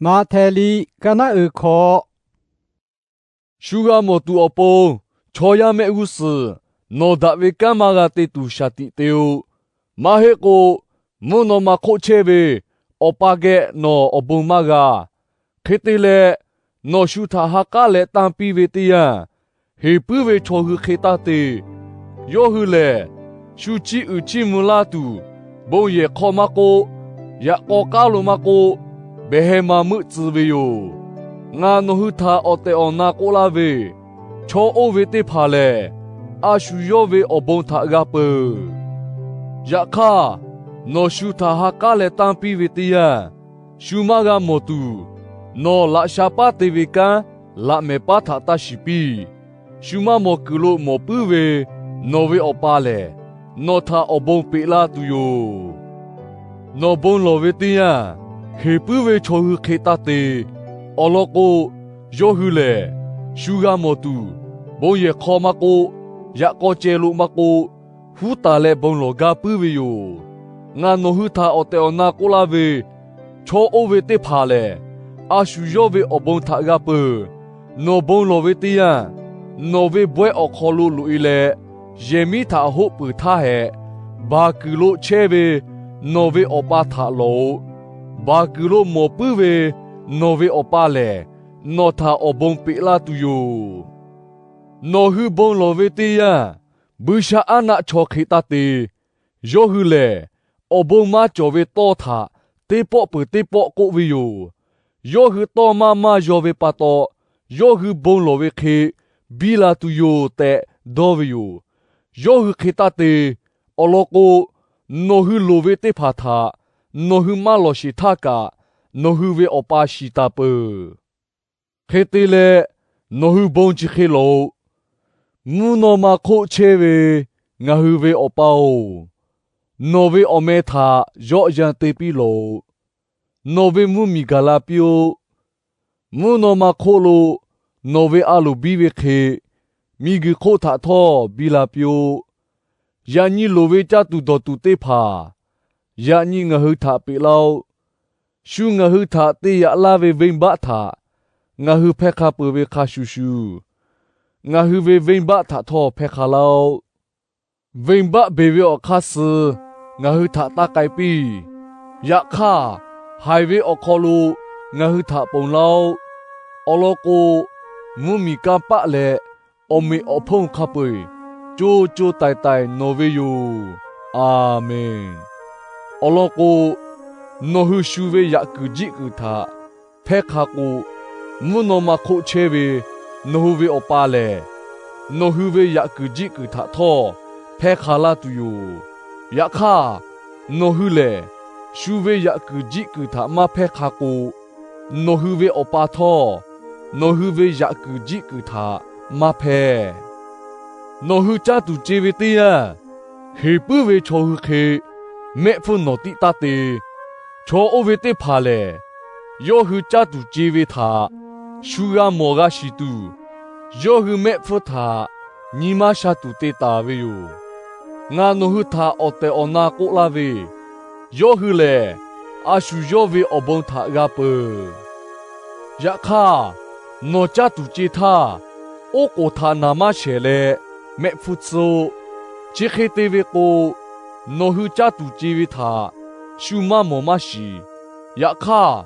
Maꞈhtehˍ liꞈ ka naˉ uiˍ hkawꞈ. Shu g'a mawˬ tuˬ awˬ pon, chaw yaˇ mehˆ g'uˇ suhˍ nawˬ daꞈ ve kanˉ maˇ g'a te tuˬ shaˍ tiꞈ te-o. Maˇ heˆ k'o, mvuhˇ naw ma hk'oˆ chehˇ ve Awˬ pa geh nawˬ awˬ bon maˇ g'a. Hk'e te leh, nawˬ shu htaꞈ ha k'aˉ leh tanˇ piˇ ve teˇ yanˇ, heˍ puiˉ ve chaw hui hk'e taˇ te. Yawˇ hui lehˬ, shu chiˇ uiˍ chiˇ mvuh laˇ tuˬ, bon yehˬ hk'aw maˇ k'oˆ, yaꞈ k'aw k'aˉ lo maˇ k'oˆ, behˬ heh ma meuˆ tcuh ve yoˬ. Ngaˬ nawˬ hui htaꞈ awˬ tehˬ awˬ na k'oˆ laˇ ve, chaw oˇ ve teˇ hpaˍ lehˬ, a shu yawˇ ve awˬ bon htaꞈ g'a peuˬ. Yaꞈ hk'aˇ, nawˬ shu htaꞈ ha k'aˉ leh tanˇ piˇ ve teˇ yanˇ, shu maˇ g'a mawˬ tuˬ, nawˬ laꞈ sha paˉ te ve kanˉ laꞈ mehˍ paˉ htaꞈ taˇ shiˍ piˇ. Shu maˇ mawˬ kuiˬ lo mawˬ puiˉ ve nawˬ ve Awˬ pa lehˬ, nawˬ htaꞈ awˬ bon peꞈ laˇ tuˬ yoˬ. Nawˬ bon lawˬ ve teˇ yanˇ, heˍ puiˉ ve chaw hui hk'e taˇ te. Awˬ lawn k'o, yawˇ hui lehˬ, shu g'a mawˬ tuˬ, bon yehˬ hk'aw maˇ k'oˆ, yaꞈ k'aw ceh lo maˇ k'oˆ, huˉ taˍ leh bon lawˬ gaˇ puiˉ ve yoˬ. Ngaˬ nawˬ hui htaꞈ awˬ tehˬ awˬ na k'oˆ laˇ ve, chaw oˇ ve teˇ hpaˍ lehˬ, a shu yawˇ ve awˬ bon htaꞈ g'a peuˬ. Nawˬ bon lawˬ ve teˇ yanˇ, nawˬ ve bawehˇ awˬ hk'aw lo loꞈ-e leh, yehˬ miˉ htaꞈ hoˆ peuˬ htaˇ hehꞈ, baˬ kuiˬ lo chehˇ ve nawˬ ve Awˬ pa htaꞈ lawˬ-oꞈ. Baˬ kuiˬ lo mawˬ puiˉ ve nawˬ ve Awˬ pa lehˬ, nawˬ htaꞈ awˬ bon peꞈ laˇ tuˬ yoˬ. Nawˬ hui bon lawˬ ve teˇ yanˇ, buiˇshaˆaˉnaˆ chaw hk'e taˇ te. Yawˇ hui lehˬ, awˬ bon maˇ cawˬ ve tawˇ htaꞈ teˇ pawˆ peuˬ teˇ pawˆ k'oˆ ve yoˬ. Yawˇ hui tawˇ maˇ maˇ yaw ve pa taw, yawˇ hui bon lawˬ ve hk'e biˇ la tuˬ yoˬ tehꞈ dawˇ ve yoˬ. Yawˇ hui hk'e taˇ te. Awˬ lawn k'o, nawˬ hui loˍ ve teˇ hpaˍ htaꞈ nawˬ hui maˇ lawˬ sheˍ htaˇ kaꞈ, nawˬ hui ve Awˬ pa shiˍ taˍ peuˬ. Hk'e te leh, nawˬ hui bon chi hk'e lawˬ-oꞈ. Mvuhˇ naw ma hk'oˆ chehˇ ve ngaˬ hui ve Awˬ pa-oˬ, nawˬ ve awˬ meh htaꞈ yawˆ yan te piˇ lawˬ-oꞈ. Nawˬ ve mvuhˇ miˬ gaˬ la piˇ-oˆ. Mvuhˇ naw ma hk'oˆ lo nawˬ ve a loˍ biˇ ve hk'e, miˬguiˬ hk'oˆ htaꞈ htawˇ biˇ la piˇ-oˆ. Yaꞈ nyi loˍ ve caˇ tuˬ dawˬ tuˬ teˇ hpaˍ, yaꞈ nyi ngaˬ hui htaꞈ peꞈ laˇ-oˆ. Shu ngaˬ hui htaꞈ te yaꞈ laˇ ve venˇbaˆ htaꞈ ngaˬ hui hpehˇ hk'a peuˬ ve hk'a shuˍ shuˍ, ngaˬ hui ve venˇbaˆ htaꞈ htawˇ hpehˇ hk'a laˇ-oˆ. Venˇbaˆ beˬ ve awˬ hk'aˇ suh ngaˬ hui htaꞈ taˇ k'ai piˇ. Yaꞈ hk'aˇ, haiˬ ve awˬ hk'aw lo ngaˬ hui htaꞈ ponˬ laˇ-oˆ. Awˬ lawn k'o, mvuhˇ miˬ kanˇ paˆ leh awˬ meꞈ awˬ hponˇ hk'a peu-eˬ co co taiˍ taiˍ nawˬ ve yoˬ. A menˍ. Awˬ lawn k'o, nawˬ hui shu ve yaꞈ kuiˬ jiˆ kuiˬ htaꞈ hpehˇ hk'a k'o, mvuhˇ naw ma hk'oˆ chehˇ ve nawˬ hui ve Awˬ pa lehˬ, nawˬ hui ve yaꞈ kuiˬ jiˆ kuiˬ htaꞈ htawˇ hpehˇ hk'a laˇ tuˬ yoˬ. Yaꞈ hk'aˇ, nawˬ hui lehˬ shu ve yaꞈ kuiˬ jiˆ kuiˬ htaꞈ maˇ hpehˇ hk'a k'o, nawˬ hui ve Awˬ pa htawˇ nawˬ hui ve yaꞈ kuiˬ jiˆ kuiˬ htaꞈ maˇ hpehˇ. Nawˬ hui caˇ tuˬ ce ve teˇ yanˇ, heˍ puiˉ ve chaw hui hk'e mehˆ hpfuhˇ nawˬ tiˆ taˇ te. Chaw oˇ ve teˇ hpaˍ lehˬ, yawˇ hui caˇ tuˬ ce ve htaꞈ shu g'a mawˬ g'a shiˍ tuˬ, yawˇ hui mehˆ hpfuhˇ htaꞈ nyi maˇ sha tuˬ te taˍ ve yoˬ. Ngaˬ nawˬ hui htaꞈ awˬ tehˬ awˬ na k'oˆ laˇ ve, yawˇ hui lehˬ a shu yawˇ ve awˬ bon htaꞈ g'a peuˬ. Yaꞈ hk'aˇ, nawˬ caˇ tuˬ ce htaˇ, oˉ k'oˍ htaꞈ naˍ maˇ shehˍ leh mehˆ hpfuhˇ tsuhˇ-oˆ. Chi hk'e te ve k'o, nawˬ hui caˇ tuˬ ce ve htaꞈ shu maˇ mawˬ maˇ shiˍ. Yaꞈ hk'aˇ,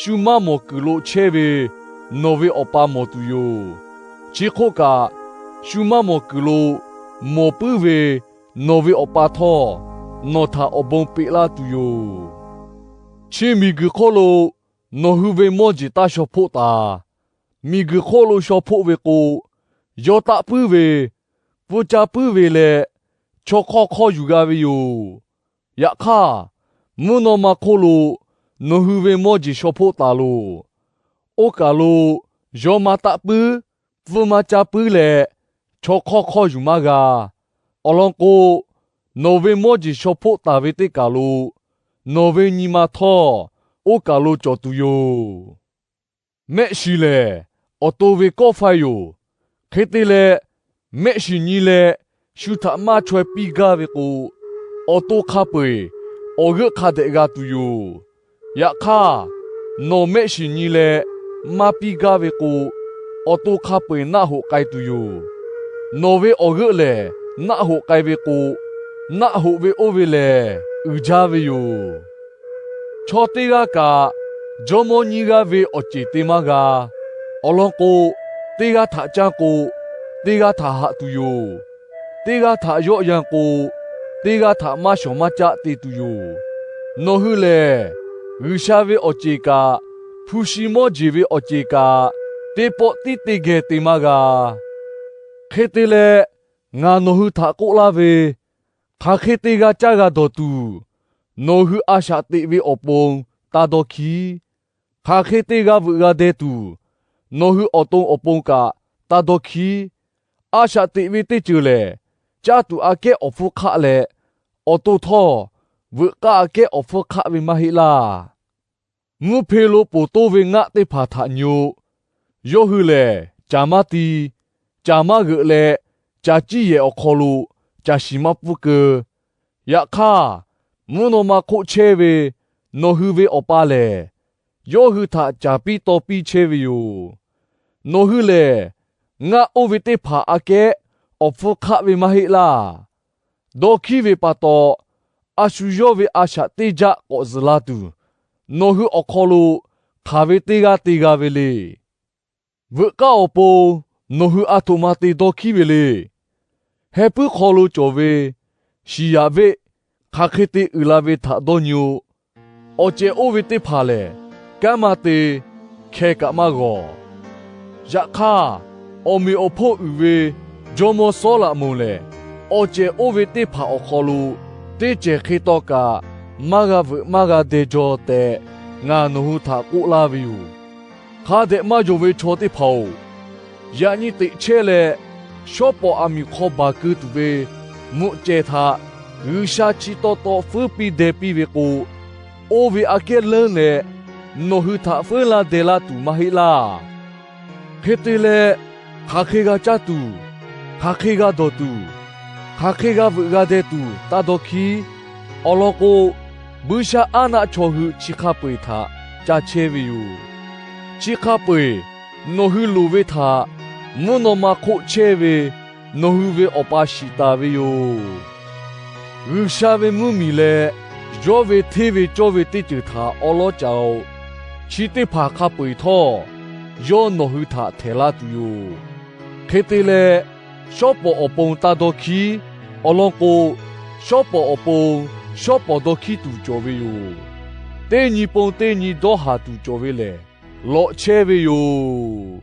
shu maˇ mawˬ kuiˬ lo chehˇ ve nawˬ ve Awˬ pa mawˬ tuˬ yoˬ. Chi hk'oˆ kaꞈ, shu maˇ mawˬ kuiˬ lo mawˬ puiˉ ve nawˬ ve Awˬ pa htawˇ nawˬ htaꞈ awˬ bon peꞈ laˇ tuˬ yoˬ. Chi miˬguiˬ hk'oˆ lo nawˬ hui ve mawˇ jeˬ taˇ shaw hpoˆ taˍ. Miˬguiˬ hk'oˆ lo shaw hpoˆ ve k'o, yawˇ taˆ puiˉ ve, pfuhˇ caˇ puiˉ ve leh, chaw hk'awˇ hk'awˇ yuˬ g'a ve yoˬ. Yaꞈ hk'aˇ, mvuhˇ naw ma hk'oˆ lo nawˬ hui ve mawˇ jeˬ shaw hpoˆ taˍ loˬ. Oˇ kaˬ lo yawˇ maˇ taˆ puiˉ, pfuhˇ maˇ caˇ puiˉ leh, chaw hk'awˇ hk'awˇ yuˬ maˇ g'a. Awˬ lawn k'o, nawˬ ve mawˇ jeˬ shaw hpoˆ taˍ ve teˇ kaˬ lo nawˬ ve nyi ma htawˇ oˇ kaˬ lo cawˬ tuˬ yoˬ. Mehˆ shiˍ lehˬ, awˬ to ve kawˆ faiˇ yoˬ. Hk'e te leh, mehˆ shiˍ nyi leh shu htaꞈ maˇ chaweh piˇ gaˇ ve k'o, awˬ to hk'a peu-eˬ awˬ g'euˆ hk'a dehꞈ g'a tuˬ yoˬ. Yaꞈ hk'aˇ, nawˬ mehˆ shiˍ nyi leh maˇ piˇ gaˇ ve k'o, awˬ to hk'a peu-eˬ naˆ hoꞈ k'ai tuˬ yoˬ. Nawˬ ve awˬ g'euˆ lehˬ, naˆ hoꞈ k'ai ve k'o, naˆ hoꞈ ve oˇ ve lehˬ uiˍ jaˇ ve yoˬ. Chaw teˇ g'aˇ kaꞈ jawˇmawˇ nyiˇ g'aˇ ve awˬ ceˬ te maˇ g'a. Awˬ lawn k'o, teˇ g'aˇ htaꞈ canˇ k'o, teˇ g'aˇ htaꞈ haꞈ tuˬ yoˬ. Teˇ g'aˇ htaꞈ yawˆ yan k'o, teˇ g'aˇ htaꞈ maˇ shawˍ maˇ caˆ te tuˬ yoˬ. Nawˬ hui lehˬ, G'uiˬsha ve awˬ ceˬ kaꞈ, hpu shi mawˇ jeˬ ve awˬ ceˬ kaꞈ, teˇ pawˆ tiˉ teˇ geh te maˇ g'a. Hk'e te leh, ngaˬ nawˬ hui htaꞈ k'oˆ laˇ ve, hk'aˬ hk'e te g'a caˇ g'a dawˬ tuˬ, nawˬ hui a shaꞈ teꞈ ve awˬ pon taˇ dawˇ hkiˉ. Hk'aˬ hk'e te g'a veuꞈ g'a deh tuˬ, nawˬ hui awˬ to awˬ pon kaꞈ taˇ dawˇ hkiˉ. A shaꞈ teꞈ ve teˇ ceuˬ lehˬ, caˇ tuˬ aꞈ kehˉ awˬ hpfuhˇ hk'aˆ leh, awˬ to htawˇ veuꞈ k'aˇ aꞈ kehˉ awˬ hpfuhˇ hk'aˆ ve maˇ heˆ laˇ. Mvuhˇ hpe lo poˬ toˇ ve ngaˆ teˇ hpaˍ htaꞈ nyi-o. Yawˇ hui lehˬ, caˬ maˇ ti, caˬ maˇ g'euꞈ leh, caˬ ciˇ yehˬ awˬ hk'aw lo caˬ shiˍ maˇ pfuhˇ keu. Yaꞈ hk'aˇ, mvuhˇ naw ma hk'oˆ chehˇ ve nawˬ hui ve Awˬ pa lehˬ, yawˇ hui htaꞈ caˍ piˇ taw piˇ chehˇ ve yoˬ. Nawˬ hui lehˬ, ngaˆ oˇ ve teˇ hpaˍ aꞈ kehˉ awˬ hpfuhˇ hk'aˆ ve maˇ heˆ laˇ. Dawˇ hkiˉ ve pa taw, a shu yawˇ ve a shaꞈ teˇ jaˆ k'awꞈ zuhˬ la tuˬ, nawˬ hui awˬ hk'aw lo hk'aˬ ve teˇ g'aˇ te g'a ve le. Veuꞈ k'aˇ awˬ pon nawˬ hui a htoꞈ ma te dawˇ hkiˉ ve le. Heh puiˉ hk'aw lo cawˬ ve shiˍ yaꞈ veˆ hk'aˬ hk'e te uiˍ la ve htaꞈ dawˇ nyi-o. Awˬ cehˬ oˇ ve teˇ hpaˍ lehˬ, kanˉ maˇ te, hkeh kaꞈ maˇ g'awˬ. Yaꞈ hk'aˇ, awˬ meꞈ awˬ hponˇ uiˍ ve jawˇmawˇ Sawˉlaꞈmonˍ lehˬ, awˬ cehˬ oˇ ve teˇ hpaˍ awˬ hk'aw lo teˇ cehˬ hk'e taw kaꞈ maˇ g'a veuꞈ maˇ g'a deh jaw tehꞈ, ngaˬ nawˬ hui htaꞈ k'oˆ laˇ ve yoˬ. Hk'a dehꞈ maˇ yonˍ ve chaw teˇ hpaˍ-oˬ, yaꞈ nyi teꞈ chehˇ leh, shawˉ pawˍ aˬ miˍ hk'aw baˬ keu tuˬ ve mvuhꞈ cehˬ htaꞈ G'uiˬsha chi taw taw feuˉ piˇ deh piˇ ve k'o, oˇ ve aꞈ kehˉ leuˉ leh nawˬ hui htaꞈ feuˉ laˇ deh laˇ tuˬ maˇ heˆ laˇ. Hk'e te leh, hk'aˬ hk'e g'a caˇ tuˬ, hk'aˬ hk'e g'a dawˬ tuˬ, hk'aˬ hk'e g'a veuꞈ g'a deh tuˬ taˇ dawˇ hkiˉ. Awˬ lawn k'o, buiˇshaˆaˉnaˆ chaw hui chi hk'a peu-eˬ htaꞈ ca chehˇ ve yoˬ. Chi hk'a peu-eˬ nawˬ hui loˍ ve htaꞈ mvuhˇ naw ma hk'oˆ chehˇ ve nawˬ hui ve Awˬ pa shiˍ taˍ ve yoˬ. G'uiˬsha ve mvuhˇmiˬ leh yawˇ ve hteˇ ve cawˇ ve teˇ ceuˬ htaꞈ awˉ lawˉ ca-o. Chi teˇ hpaˍ hk'a peu-eˬ htawˇ, yawˇ nawˬ hui htaꞈ htehˍ laˇ tuˬ yoˬ. Hk'e te leh, shawˉ pawˍ awˬ pon taˇ dawˇ hkiˉ. Awˬ lawn k'o, shawˉ pawˍ awˬ pon shawˉ pawˍ dawˇ hkiˉ tuˬ cawˬ ve yoˬ. Teˇ nyi pon teˇ nyi dawˇ haˍ tuˬ cawˬ ve lehˬ, lawꞈ chehˇ ve yoˬ.